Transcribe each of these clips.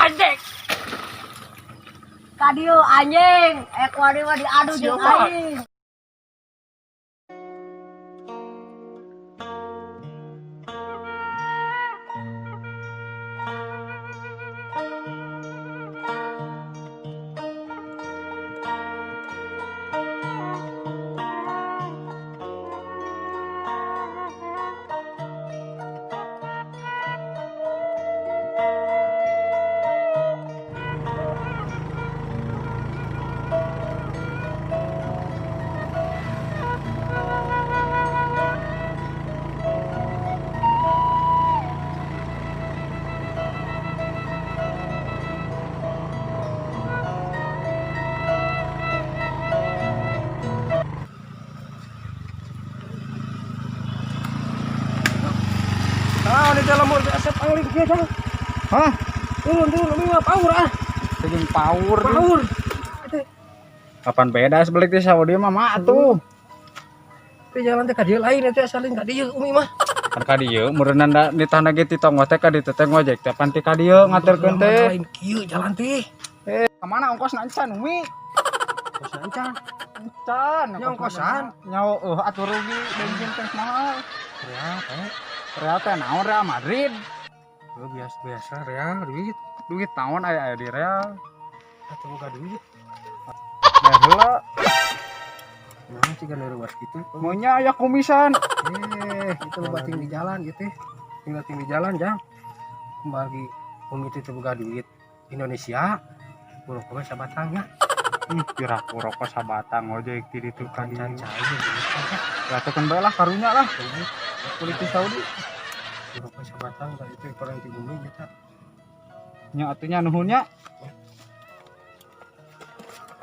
Anjing. Ka dieu anjing, kuari mah diadu jeung aing. Ah, di dalam mobil asap angling kieu jang. Hah? Turun turun umi mah power ah. Jeung power. Power. Kapan beda sebalik di Saudi mah mah atuh. Teh jalan teh ka dieu lain teh saling ka dieu umi mah. Kan ka dieu meureunna da ditah ge ti tonggoh teh ka ditu teh ngojek teh pan ti ka dieu ngaterkeun teh. Lain kieu jalan teh. Ka mana ongkosna encan umi? Ongkosna encan. Encan. Nya ongkosan. Nyaho eueuh atuh rugi bensin teh mahal. Real teh. Real teh naon Real Madrid? Oh, biasa-biasa Real duit. Duit naon aya aya di Real. Atuh boga duit. Bayar heula. Nah, ciga neurewas kitu. Maunya aya kumisan. Itu loba ting di jalan ieu teh. Tinggal ting di jalan, Jang. Kembali umi teh teu boga duit Indonesia. Rokok we sabatang nya. Piraku rokok sabatang ojek ti ditu ka dieu. Can cai jeung duit teh. Ya teh keun bae lah karunya lah. Politik Saudi. Rokok sabatang da itu kurang ti bumi eta. Nya atuh nya nuhun nya.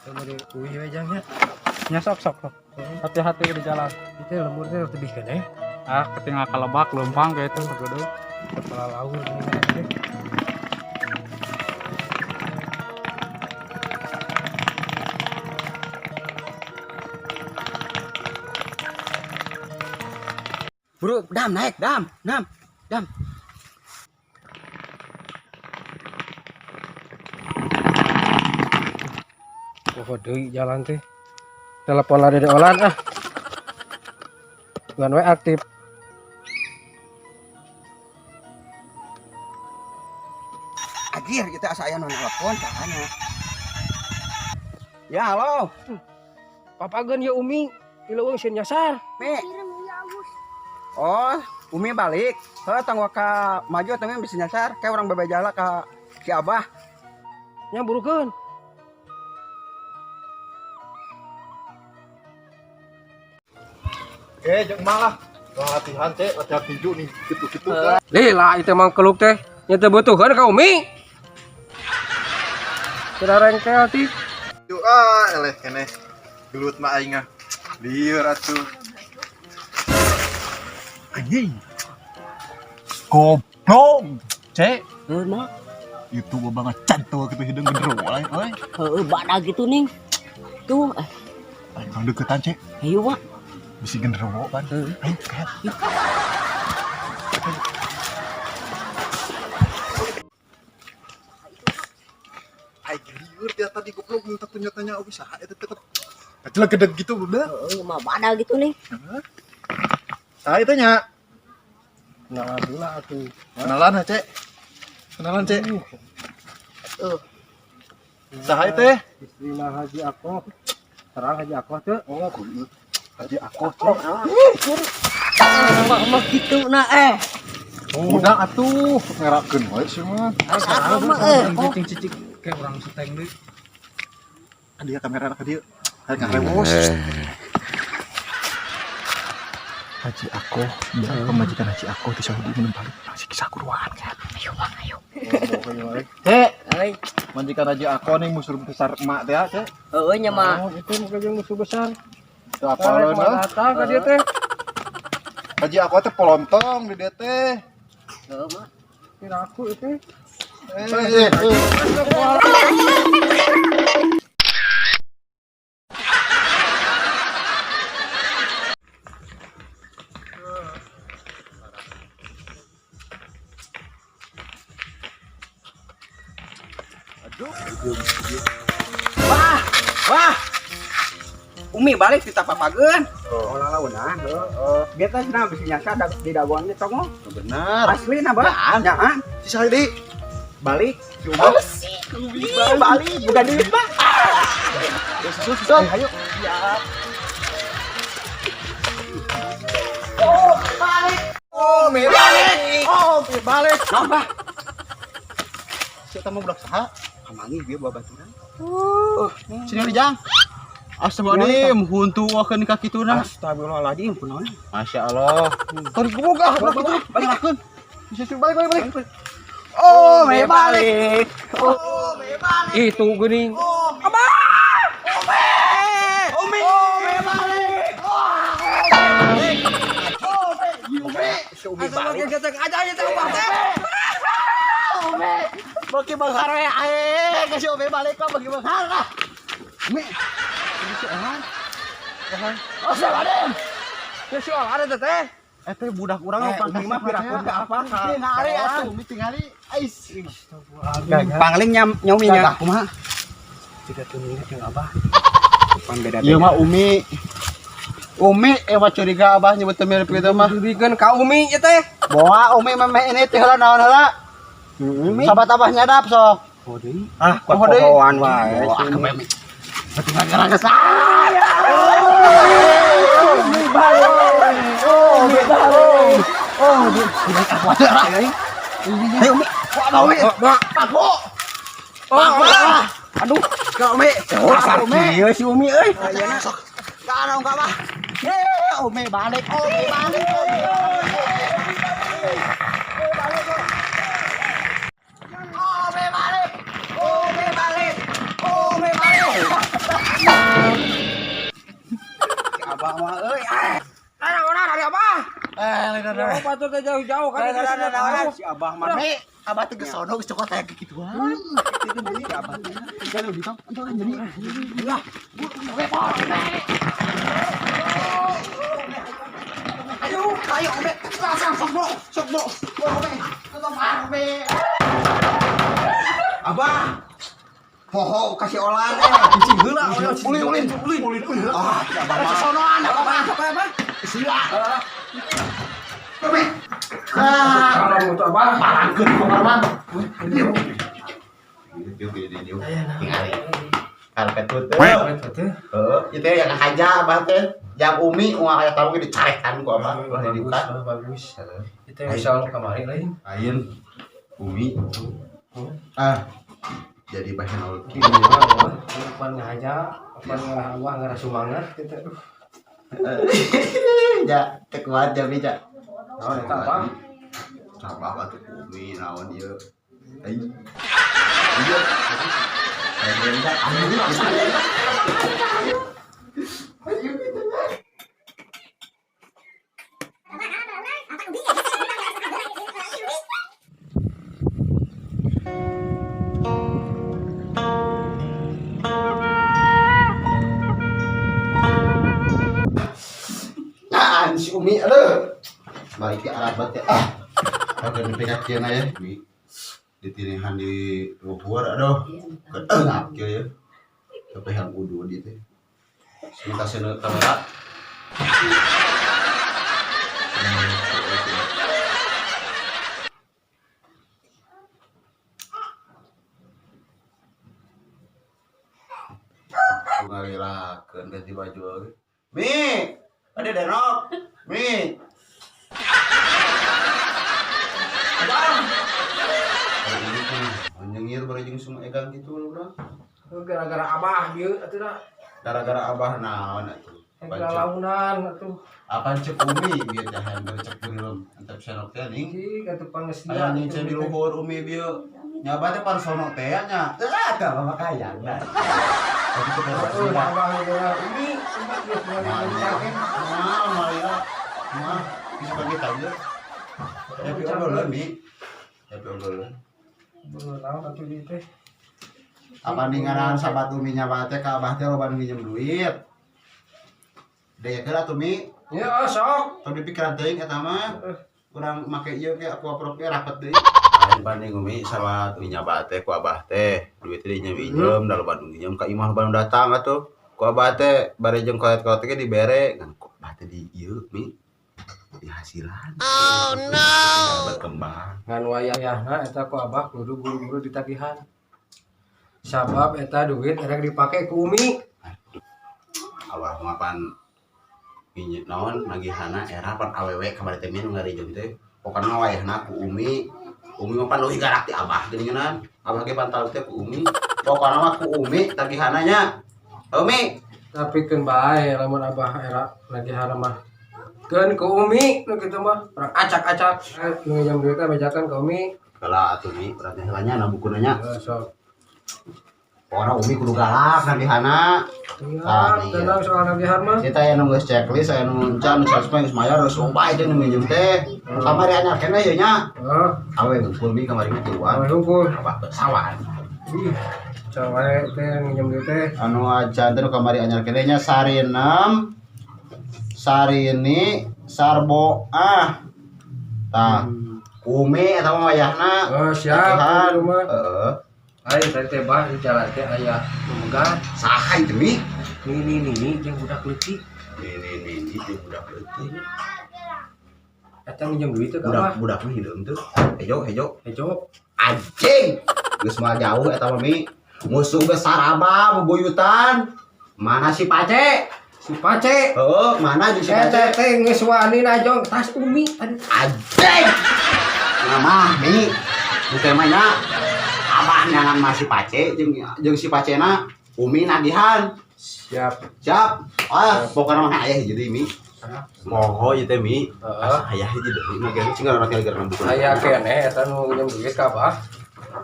Teu bade uih we Jang nya. Nya sok sok sok. Hati-hati di jalan. Itu lembur teh tebih keneh. Ah, ketinggal kalebak leumpang kayak itu sagedeung. Kepala laur gini teh. Bro, dam naik, dam, dam, dam. Poho deui jalan teh. Telepon lah Dede Olan ah. Bukan we aktif. Anjir, kita asa aya nu nelpon caranya. Ya, halo. Papageun ya Umi, di leuweung sieun nyasar. Mi. Oh, Umi balik. Heuh, tong ka maju teh bisa nyasar. Kayak urang bebejala ka si Abah. Nya burukeun. Jeung malah latihan cek, latihan tinju nih, gitu-gitu. Lila itu emang keluk teh. Nya teu butuheun ka Umi. Sudah rengkel ti. Tuh ah, eleh keneh. Gelut mah aing ah. Lieur atuh. Anjing. Goblok. Cek, Heuh mah. itu banget cantul gitu hidung genderuwo lain euy. Heueuh badag gitu ning. Tuh, Aing kang deketan cek, ayo Wak. bisi genderuwo kan. Ayo, kayak. Aing lieur dia tadi goblok minta tanya-tanya oh saha eta teh. Kecil gede gitu bener. Heueuh mah badag gitu ning. Saha itu nya? Kenalan heula atuh. Kenalan ha, Cek. Kenalan, Cek. Saha teh? Istrina Haji Akoh. Terang Haji Akoh teh. Oh, kudu. Haji Akoh, Cek. Mah mah kitu na Udah atuh, ngerakeun wae sih mah. Asa mah Cicing-cicing kayak urang seteng deui. Kan dia kamera ka dieu. Hayang ngarewos. Haji Akoh, dia pemajikan Haji Akoh di Saudi mun balik masih kisah kuruan kan. Ayo Bang, ayo. Cek, Euy, majikan Haji Akoh nih musuh besar emak teh, Cek. heueuh nya mah. Oh, itu muka jeung musuh besar. Teu apaleun Tarik datang ka dieu teh. Haji Akoh teh polontong di dieu teh. Heueuh mah. Piraku itu. Eh, eh. Wah, wah. Umi balik di tapapageun. Oh, lalaunan. Heeh. Biar teh cenah bisi nyasa di dagoan ge tongo. Bener. Asli na bah. Nyaan. Si Saldi. Balik. Si Umi. Ih, balik bukan duit mah. Ya susul susul. Ayo. Umi balik. Oh, Umi balik. Naon bah? Si eta mah budak saha? Kamangi bieu babaturan. Sini di Jang. Astagfirullahaladzim, huntu wakeun ka kituna. Astagfirullahaladzim, kunaon? Masya Allah. Tarik boga budak itu. Balik. Bisa balik balik balik. Oh, me balik. Itu geuning. Umi. Si Umi balik. Bagi benghar we ae, kasih Umi balik kok bagi benghar lah. Mi. Si Ohan. Ohan. Oh, Astagfirullahaladzim. Ya si Olan eta teh. Eh teh budak urang Eh, Umi mah pirakun ke apa? Tingali atuh, Umi tingali. Ais. Pangling nyam nyominya. Kumaha? Tiga tuh jeung Abah. Pan beda. Ieu mah Umi. Umi mah curiga Abah nyebut teh mirip kitu mah. Dibikeun ka Umi ieu teh. Boa Umi mah ini teh heula naon heula. Umi. Sahabat Abah nyadap sok. Oh deui. Ah, kuat Oh, deui. pohoan wae. Wah, kememe. Berarti gara geus. Ayo Umi. Wah, Umi. Oh, Aduh, ke Umi. Asar kieu si Umi euy. Sok. Enggak enggak Bah. Eh, Umi balik, Umi balik. Umi balik. Umi balik. Umi balik. Si Abah mah euy. Ah. Nah, dari Abah. Eh, lain lain. Oh, patut teh jauh-jauh kan. Si Abah mah. Mi, abah teh geus sono geus cokot aya kikituan. Si Abah. Jangan lebih tong, entar kan jadi. Lah, Ayo, ayo Umi. Langsung sok bro, sok bro. Umi. Tutup Umi. Abah. Poho kasih olah eh. Cicing heula. Ulin, ulin, ulin, ulin, ulin. Ah, si Abah mah. Sonoan abah mah. Apa apa? Sila. Umi. Ah, Kalau untuk Abah. barangkeun ku Marman. Karpet tuh. Eta teh. Heeh, itu yang haja abah teh. Yang Umi uang aya tamu ge dicarekan ku abah ulah Bagus, didikan. bagus. Itu yang bisa kamari lain. Lain Umi. Ah. Jadi bahan oke. Pan ngahaja, pan ngarah ngarah semangat gitu. Aduh. Ja, teu kuat ja bi ja. Naon eta Abah? Salah atuh ku Umi naon ieu. Ai. Iya. Ayo, Nah, si Umi aduh. Balik ke Arab teh. Ah. Agak dipegang ya. Mi. Ditinihan di luhur aduh. Keengap kieu ya. Sampai yang udu di teh. Minta seno kamera. Ngalilakeun ganti baju oge. Mi, ada denok. Mi. Abang. Hari ini mah nyengir bari jeung semua egang gitu urang. Gara-gara Abah ieu atuh dah. Gara-gara abah naon atuh. Launan atuh. Apaan cek Umi bieu teh hayang cek belum antep senok teh ning. Ih, atuh pangesia. Aya nyince di luhur Umi bieu. Nya abah teh parsono teh nya. Teh teh mah kaya. Tapi teh Aduh, Abah gara Umi, Umi geus Mah, Maria. Mah, bisa pagi aja. Happy obrolan, Mi. Happy obrolan. Naon atuh ieu teh? Apa ningaran sahabat Umi nya abah teh ka abah teh loba nu nginjem duit. Dayakeun atuh Mi. Ya, sok. Tong dipikiran teuing eta mah. Urang make ieu ge aku aprok ge rapet deui. Lain banding Umi sama nyabat teh ku abah teh duit teh injem-injem da loba nu nginjem ka imah loba nu datang atuh. Ku abah teh bare jeung kolet-kolet ge dibere ngan ku abah teh di ieu Mi dihasilan. Oh no. Berkembang. Ngan wayahna eta ku abah kudu buru-buru ditagihan. Sabab eta duit erek dipake ku Umi. Abah mah pan nginjem naon nagihana era pan awewe kamari teh Mi nu ngarijem teh. Pokona wayahna ku Umi. Umi mah pan leuwih galak ti abah geuningan. Abah ge bantal teh ku Umi. Pokona mah ku Umi tagihana nya. Umi, Tapi keun bae lamun abah era nagihana mah. Keun ku Umi nu kitu mah urang acak-acak. Nu nginjem duit teh bejakeun ka Umi. Heula atuh Mi, berarti heula nya na bukuna nya. Heeh, sok. Pokona Umi kudu galak nagihana. Iya, tenang soal nagihan mah. Kita aya nu geus checklist, aya nu encan, nu 100 geus mayar geus loba itu nu minjem teh. Kamari anyar keneh ieu nya. Heeh, Awe ngumpul Mi kamari mah tiluan. awe hungkul. Abah sawan. Ih, cawe teh nginjem duit teh. Anu acan teh nu kamari anyar keneh nya Sarinem, Sarini, Sarboah. Tah, Umi eta mah wayahna. Oh, siap. Tagihan. Rumah. Heeh. Ayo tadi teh bah di jalan teh aya nu megat. Saha itu Mi? Nini nini jeung budak leutik. Nini nini jeung budak leutik. Eta nginjem duit teh ka Budak abah. budak mah hideung tuh. Hejo hejo. Hejo. Anjing. Geus mah jauh eta mah Mi. Musuh besar abah bebuyutan. Mana si Pace? Si Pace. Heeh, mana jeung si Eta Pace? teh geus wani najong tas Umi tadi. Anjing. Nah mah Mi. Engke mah nya abah nyangan mah si Pace jeung jeung si Pacena Umi nagihan. Siap. Siap. Ah, pokokna mah aya hiji deui Mi. Moho ieu teh Mi. Heeh. Asa aya hiji deui mah geus cing urang tinggal geus buku. Aya keneh eta nu nginjem duit ka abah.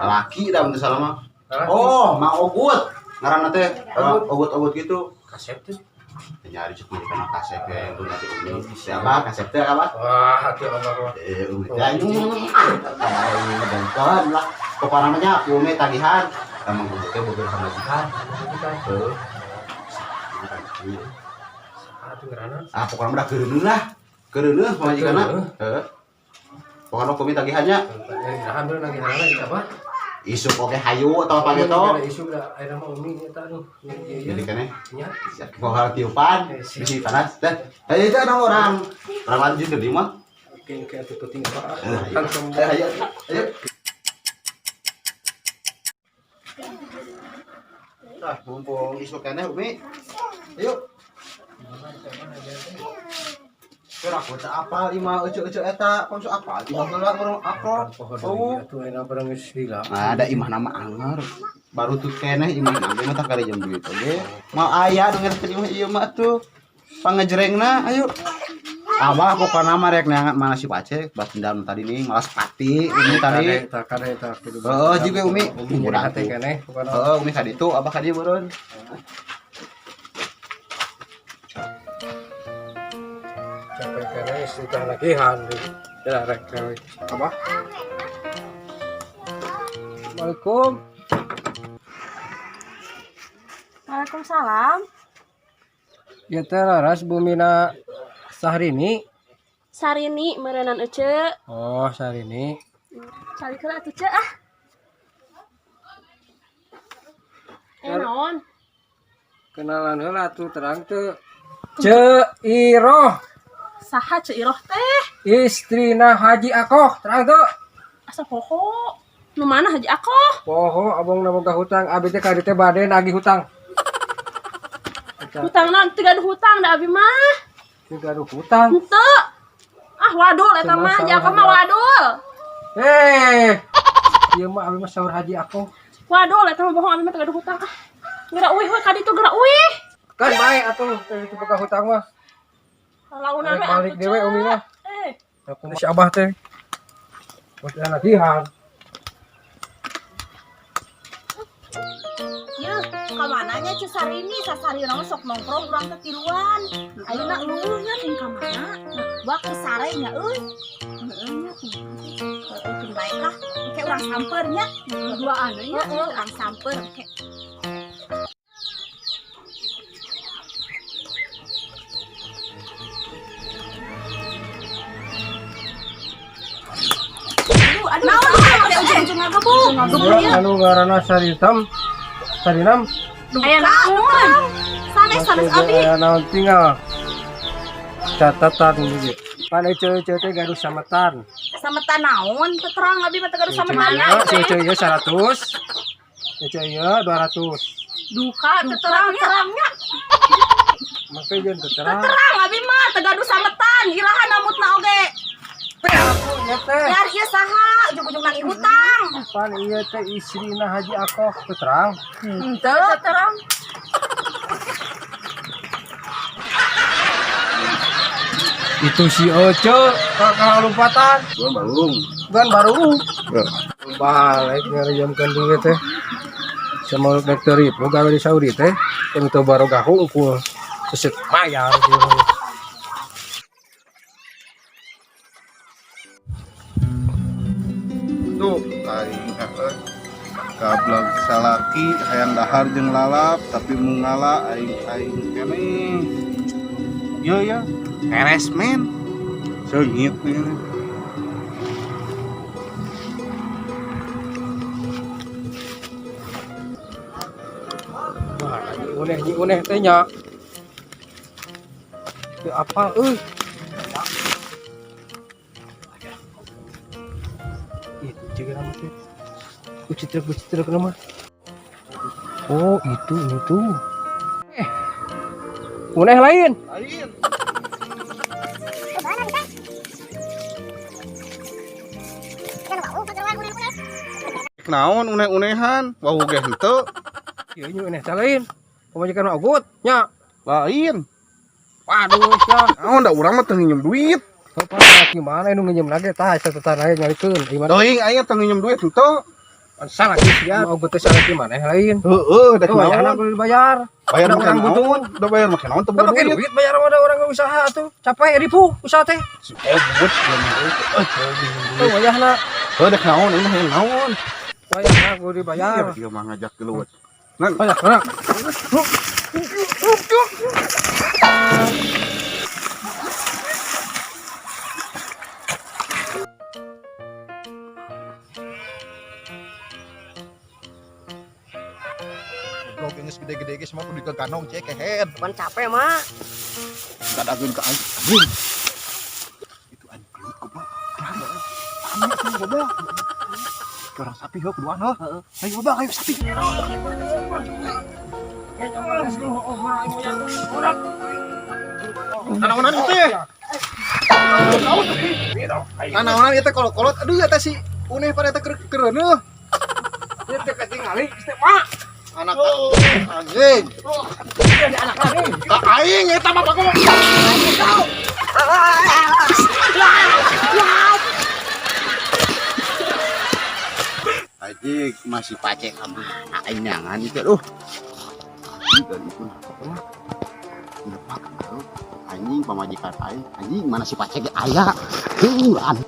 Laki dah mun teu salah mah. Lalaki. Oh, Ma Ogut. Ngaranna teh Ogut-ogut gitu. Kasep tuh. Nyari cek mah kana kasep ge itu nanti Umi. Siapa kasep teh apa? Wah, hati abah mah. Eh, Umi teh anjing. Ngebongkon lah. Pokokna mah nya Umi tagihan. Emang Umi teh boga pamajikan. Heeh. Saha tuh ngaranna? Ah, pokokna mah dah keureuneuh lah. Keureuneuh pamajikanna. Heeh. Pokokna Umi tagihannya. Iraha bener nagihanna di abah. Isuk oge hayu atau apa gitu. Ada isu da ayeuna mah Umi eta aduh. Jadi keneh Nya. pohon tiupan, bisi panas. Dah, ayo itu ada orang. Orang lanjut ke mah. Oke, oke atuh penting abah. Ayo, Langsung ayo, ayo. Tah, mumpung isuk keneh Umi. Ayo. Kira aku teh apal imah ece-ece eta, kon sok apal imah heula urang apal. Oh. Atuh ayeuna barang geus lila. Nah, ada imah nama anger. Baru tuh keneh imah nama mah tah kari jam duit oge. Mau aya nu ngerti imah ieu mah tuh. Pangejrengna ayo. Abah pokona mah rek neangan mana si Pace, bas dendam tadi nih, malas pati Umi tadi. Tah kade tah kudu. Heeh, juga Umi. Umi nyeri hate keneh pokona. Heeh, Umi ka ditu, abah ka dieu beureun. Capek keneh istri tah nagihan. Ya rek we. Abah. Assalamualaikum. Waalaikumsalam. Ya teh laras Bumina Sahrini. Sarini meureunan ece. Oh, Sarini. Cari heula atuh ce ah. Naon? Kenalan heula atuh terang teu. Ce Iroh, Saha Ce Iroh teh? istrina Haji Akoh, terang teu. Asa poho. Nu mana Haji Akoh? Poho abong na boga hutang, abi teh ka dieu teh bade nagih hutang. Hutang naon? Teu gaduh hutang da abi mah. Teu gaduh hutang. Henteu. Ah wadul eta mah Haji Akoh mah wadul. Ieu mah abi mah saur Haji Akoh. Wadul eta mah bohong abi mah teu gaduh hutang ah. Geura uih we ka ditu geura uih. Kan bae atuh teu ditu boga hutang mah. Launan we Balik atuh, dewe Cek. Umi mah. Aku si abah teh. Buat nagihan. Yeuh, ka mananya Ceu Sarini? Sasarina mah sok nongkrong urang teh tiluan. Ayeuna eueuh nya ting ka mana? Wah keur sare nya euy. Heeh nya ting. Heeh keun bae lah. Engke urang samper nya. Duaan nya, heeh urang samper engke. Aduh, aduh, naon teh ngagebuk. Ngagebuk ya. Anu ngaranna Saritam. Sarinam. Aya naon? Sanes abi. Aya naon tinggal catatan gitu. Pan ece-ece teh gaduh sametan. Sametan naon? Teu terang abi mah teu gaduh sametan. Ece ieu 100. Ece ieu 200. Duka teu terang terangnya. Make jeung teu terang. Terang abi mah teu gaduh sametan. Iraha namutna oge. Ieu teh. Biar ieu saha ujug-ujug nagih hutang. Pan ieu teh istrina Haji Akoh teu terang. Henteu terang. Itu si Oce kalau lompatan. Gua balung. Bukan baru. Balik ngarejamkeun duit teh. Sama dokter Ripo gawe di Saudi teh. Yang teu baroga hungkul. Seset bayar gitu. Tuh, aing euy. Gablog salaki hayang dahar jeung lalap tapi mungala aing aing keneh. Yo ya, peres men. Seungit nih. Wah, nyi uneh teh nya. Teu apal euy. Itu juga nama teh. Kucitrek nama. Oh, itu. Uneh lain. Lain. Naon uneh-unehan, wau ge henteu. Ieu nyi uneh teh lain. Pamajikan mah ogut nya. Lain. Waduh, sia. Naon da urang mah teu nginjem duit. Bapak laki mana nu nginjem lagi tah catatan aya nyarikeun. Ieu mana? Teuing aing teu nginjem duit henteu. Salah sih sia. Ogut teh salah ki maneh lain. Heeh, da Tuh, naon? naon kudu dibayar. Bayar Ada make orang butuh. naon? Da bayar make naon teu boga Pakai duit. duit bayar ada orang usaha tuh. Capek ribu usaha teh. Si Ogut Tuh wayahna. Heuh dek naon ini hayang naon? Wayahna kudu dibayar. Iya, dia mah ngajak gelut. Nang, Wayahna. Goblok geus gede-gede ge semua kudu dikeganong cek kehed. Bukan capek mah. kadageun ka aing. Anjing. Itu anjing gelut goblok. Ame atuh goblok. Ke orang sapi heuh kuduan heuh. Ayo goblok, ayo sapi. Nanaonan ieu teh. Nanaonan ieu teh kolot-kolot. Aduh eta si Uneh pada eta keur keureuneuh. Ieu teh katingali geus teh mah. Anak anjing. Anak lagi. Ka aing eta mah bagus. Anjing masih pacek sama aing nyangan itu aduh. Ini dari itu apa? Lepak aduh. Anjing pamajikan aing. Anjing mana si pacek aya. Heuh an.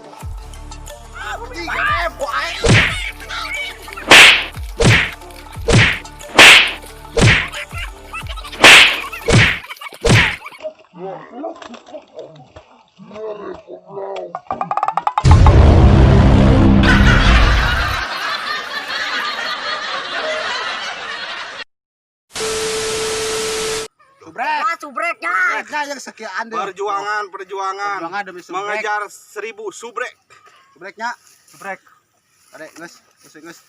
Subrek. Wah, subreknya. Subreknya yang sekian deh. Perjuangan, perjuangan. Perjuangan demi subrek. Mengejar 1000 subrek. Subreknya. Subrek. Adek geus, geus geus.